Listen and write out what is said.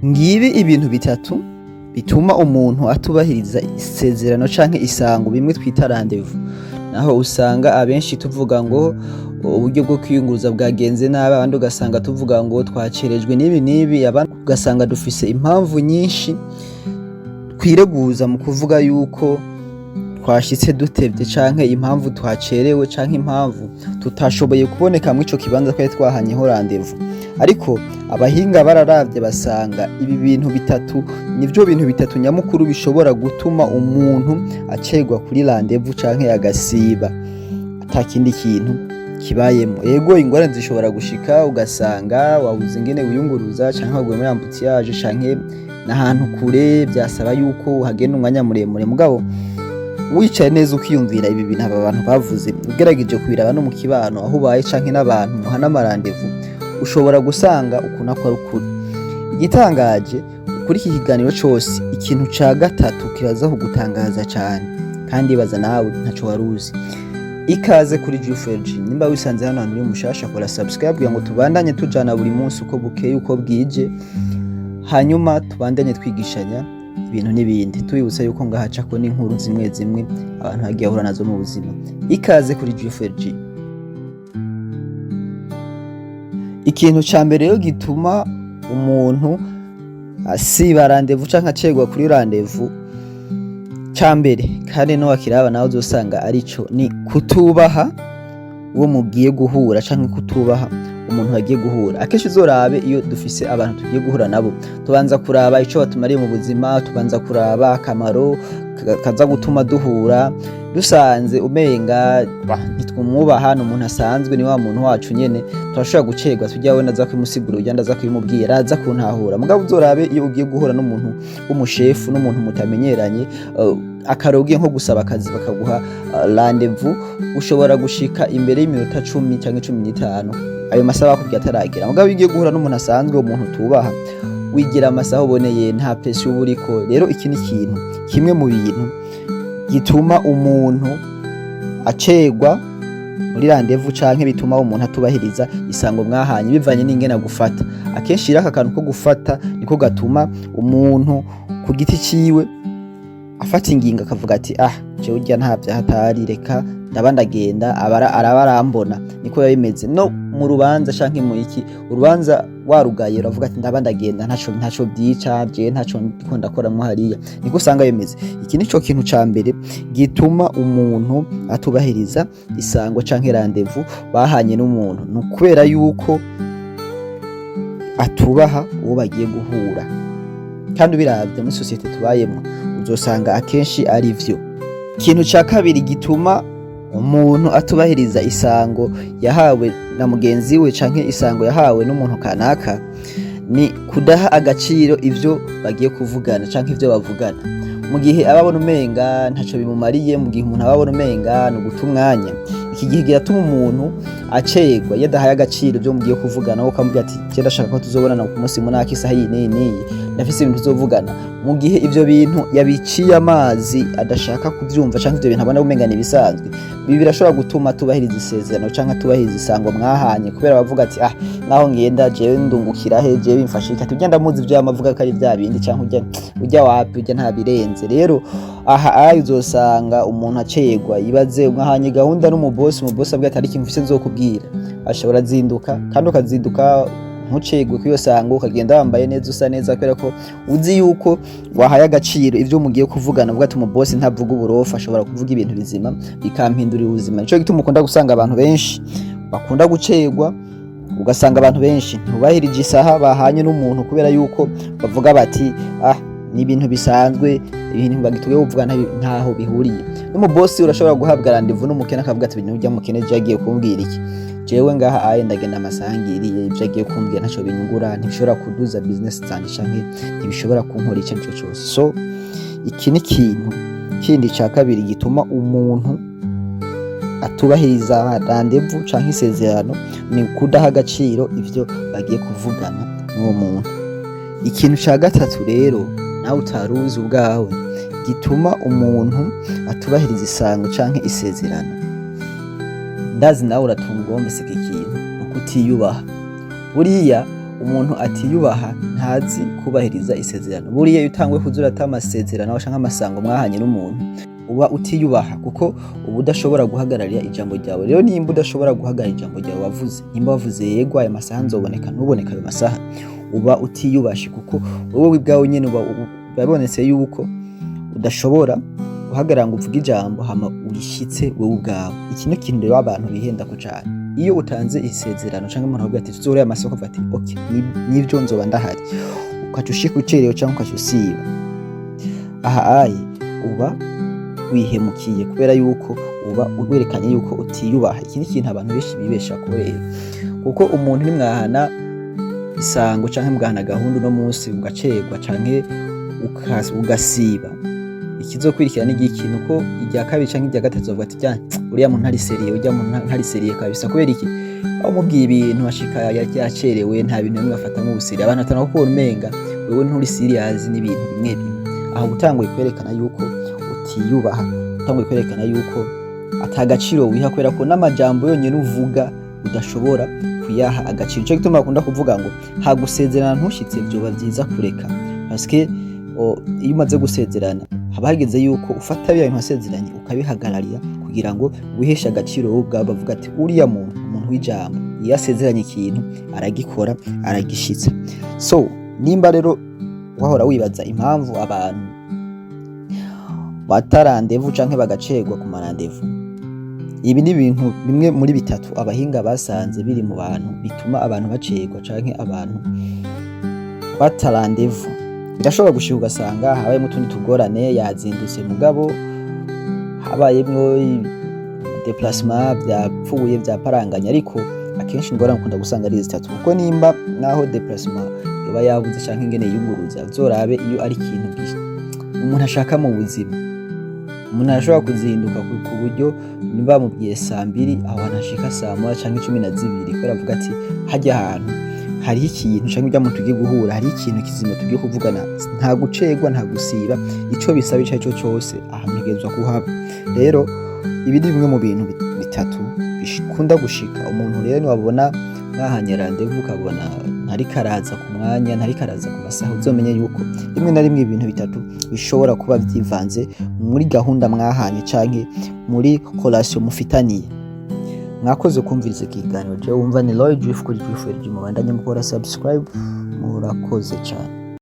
Ngibi ibintu bitatu bituma umuntu atubahiriza isezerano canke isango bimwe twita rendez-vous. Naho usanga abenshi tuvuga ngo uburyo bwo kwiyunguruza bwagenze nabi, abandi ugasanga tuvuga ngo twacerejwe n'ibi n'ibi, abandi ugasanga dufise impamvu nyinshi twireguza mu kuvuga yuko twashitse dutevye canke impamvu twacerewe canke impamvu tutashoboye kuboneka mw'ico kibanza twari twahanyeho rendez-vous. Ariko abahinga bararavye basanga ibi bintu bitatu nivyo bintu bitatu nyamukuru bishobora gutuma umuntu acerwa kuri rendez-vous canke agasiba ata kindi kintu kibayemwo. Ego, ingorane zishobora gushika, ugasanga wabuze ingene wiyunguruza canke waguye muri embouteillage canke n'ahantu kure vyasaba yuko uhagenda umwanya muremure. Mugabo wicaye neza ukiyumvira ibi bintu aba bantu bavuze, ugerageje kubiraba no mu kibano aho ubaye canke n'abantu muhana ama rendez-vous, ushobora gusanga ukuntu ako ari ukuri. Igitangaje kuri iki kiganiro cose, ikintu ca gatatu kiraza kugutangaza cane, kandi ibaza nawe ntaco waruzi. Ikaze kuri G4G. Nimba wisanze hano hantu uri mushasha, kora subscribe kugira ngo tubandanye tujana buri munsi uko bukeye uko bwije, hanyuma tubandanye twigishanya ibintu n'ibindi. Tubibutsa yuko ngaha hacako n'inkuru zimwe zimwe abantu bagiye bahura nazo mu buzima. Ikaze kuri G4G. Ikintu ca mbere rero gituma umuntu asiba rendez-vous canke acerwa kuri rendez-vous, ca mbere kandi niwakiraba nawe uzosanga arico, ni kutubaha uwo mugiye guhura canke kutubaha umuntu bagiye guhura. Akenshi uzorabe iyo dufise abantu tugiye guhura nabo, tubanza kuraba ico batumariye mu buzima, tubanza kuraba akamaro kaza gutuma duhura. Dusanze umenga ntitwumwubaha, ni umuntu asanzwe, ni wa muntu wacu nyene, turashobora gucerwa. Tujya we ndaza kubimusigurira, urya ndaza kubimubwira, araza kuntahura. Mugabo uzorabe iyo ugiye guhura n'umuntu w'umushefu, n'umuntu mutamenyeranye, akarero ugiye nko gusaba akazi bakaguha rendez-vous, ushobora gushika imbere y'iminota 10 canke 15, ayo masaha bakubwiye ataragera. Mugabo iyo ugiye guhura n'umuntu asanzwe, umuntu utubaha, wigira amasaha uboneye, nta pression uba uriko. Rero iki ni ikintu kimwe mu bintu gituma umuntu acerwa muri rendez-vous canke bituma umuntu atubahiriza isango mwahanye, bivanye n'ingene agufata. Akenshi rero aka kantu ko gufata niko gatuma umuntu ku giti ciwe afata ingingo akavuga ati: "Ah, jewe urya nta vyahatari, reka ndaba ndagenda araba arambona." Niko biba bimeze no mu rubanza canke mu iki, urubanza warugaye uravuga ati: "Ndaba ndagenda, ntaco vyica, jewe ntaco ndiko ndakoramwo hariya." Niko usanga bimeze. Iki nico kintu ca mbere gituma umuntu atubahiriza isango canke rendez-vous bahanye n'umuntu, ni ukubera yuko atubaha uwo bagiye guhura. Kandi ubiravye muri sosiyete tubayemwo, uzosanga akenshi ari vyo. Ikintu ca kabiri gituma umuntu atubahiriza isango yahawe na mugenzi we canke isango yahawe n'umuntu kanaka ni kudaha agaciro ivyo bagiye kuvugana canke ivyo bavugana. Mu gihe aba abona umenga ntaco bimumariye, mu gihe umuntu aba abona umenga ni uguta umwanya, iki gihe kiratuma umuntu acerwa iyo adahaye agaciro ivyo mugiye kuvugana. Wowe ukamubwira ati: "Je ndashaka ko tuzobonana ku munsi munaka, isaha iyi n'iyi n'iyi, ndafise ibintu tuzovugana." Mu gihe ivyo bintu yabiciye amazi, adashaka kuvyumva, canke ivyo bintu abona umenga ni ibisanzwe, ibi birashobora gutuma atubahiriza isezerano canke atubahiriza isango mwahanye, kubera bavuga ati: "Ah, naho ngenda jewe ndungukira he? Jewe bimfasha iki? Ati urya ndamuzi, ivyo yama avuga ko ari vya bindi, canke urya wapi, urya nta birenze." Rero aha ayi uzosanga umuntu acerwa. Ibaze mwahanye gahunda n'umubosi, umubosi abwira ati: "Hari ikintu mfise nzokubwira." Ashobora azinduka, kandi ukazinduka ntucegwe kwiyo sango, ukagenda wambaye neza, usa neza, kubera ko uzi yuko wahaye agaciro ivyo mugiye kuvugana. Uvuga ati: "Umubosi ntavuga uburofa, ashobora kuvuga ibintu bizima bikampindurira ubuzima." Nico gituma ukunda gusanga abantu benshi bakunda gucerwa, ugasanga abantu benshi ntibubahirije isaha bahanye n'umuntu, kubera yuko bavuga bati: "Ah, ni ibintu bisanzwe, ibintu bagituye kuvuga ntaho bihuriye." N'umubosi urashobora guhabwa rendez-vous n'umukene, akavuga ati: "Ibintu urya mukene je agiye kumbwira iki? Jewe ngaha aye ndagenda amasaha ngiriye, ivyo agiye kumbwira ntaco binyungura, ntibishobora kuduza business zanje canke ntibishobora kunkora ico arico cose." So iki ni ikintu kindi ca kabiri gituma umuntu atubahiriza rendez-vous canke isezerano, ni kudaha agaciro ivyo bagiye kuvugana n'uwo muntu. Ikintu ca gatatu rero nawe utaruzi ubwawe gituma umuntu atubahiriza isango canke isezerano, ndazi nawe uratungwa wumvise iki kintu, ni ukutiyubaha. Buriya Umuntu atiyubaha ntazi kubahiriza isezerano. Buriya iyo utanguye kuza urata amasezerano canke amasango mwahanye n'umuntu, uba utiyubaha, kuko uba udashobora guhagararira ijambo ryawe. Rero nimba udashobora guhagarara ijambo ryawe wavuze, nimba wavuze "Yego, aya masaha nzoboneka", ntuboneka ayo masaha, uba utiyubashe, kuko wowe ubwawe nyene uba babonetse yuko udashobora guhagarara ngo uvuge ijambo hama urishitse wowe ubwawe. Iki ni ikintu rero abantu bihendako cane. Iyo utanze isezerano canke umuntu avuga ati "Tuzohura aya masaha", ukavuga ati "Okay, nivyo, nzoba ndahari", ukaca ushika ucerewe canke ukaca usiba, aha aye uba wihemukiye, kubera yuko uba werekanye yuko utiyubaha. Iki ni ikintu abantu benshi bibeshako rero, kuko umuntu nimwahana isango canke mugahana gahunda uno munsi, ugacerwa canke ugasiba, ikizokurikira ni igiki? Nuko irya kabiri canke irya gatatu bavuga ati "Rya uriya muntu ntari sérieux, urya muntu ntari sérieux kabisa." Kubera iki? Aho umubwiye ibintu ashika yacerewe, nta bintu bimwe afata nk'ubu sérieux. Abantu batanga kubona umenga wewe nturi serious n'ibintu bimwe bimwe. Aho utanguye kwerekana yuko utiyubaha, utanguye kwerekana yuko ata gaciro wiha, kubera ko n'amajambo yonyene uvuga udashobora kuyaha agaciro. Ico gituma bakunda kuvuga ngo hagusezerana ntushitse, vyoba vyiza kureka, parce iyo umaze gusezerana haba hageze yuko ufata bya bintu wasezeranye ukabihagararira, kugira ngo wiheshe agaciro wowe ubwawe, bavuga ati "Uriya muntu, umuntu w'ijambo, iyo asezeranye ikintu aragikora, aragishitsa." So nimba rero wahora wibaza impamvu abantu bata rendez-vous canke bagacerwa ku ma rendez-vous, ibi ni ibintu bimwe muri bitatu abahinga basanze biri mu bantu bituma abantu bacerwa canke abantu bata rendez-vous. Birashobora gushika ugasanga habayemwo utundi tugorane, yazindutse mugabo habayemwo déplacement, vyapfuye vyaparanganye, ariko akenshi ingorane ukunda gusanga ari zitatu. Kuko nimba naho déplacement yoba yabuze canke ingene yiyunguruza, uzorabe iyo ari ikintu umuntu ashaka mu buzima, umuntu arashobora kuzinduka ku buryo nimba bamubwiye 2:00, aho hantu ashika 1:00 canke 12:00, kubera avuga ati "Harya hantu hariho ikintu, canke urya muntu tugiye guhura hariho ikintu kizima tugiye kuvugana, nta gucerwa, nta gusiba, ico bisaba ico arico cose, ahantu ntegerezwa kuhaba." Rero ibi ni bimwe mu bintu bitatu bikunda gushika. Umuntu rero niwabona mwahanye rendez-vous, ukabona ntariko araza ku mwanya, ntariko araza ku masaha, uzomenye yuko rimwe na rimwe ibintu bitatu bishobora kuba vyivanze muri gahunda mwahanye canke muri relation mufitaniye. Mwakoze kumviriza ikiganiro. Jewe wumva ni Roy Drift kuri Drift, mubandanye mukora subscribe. Murakoze cane.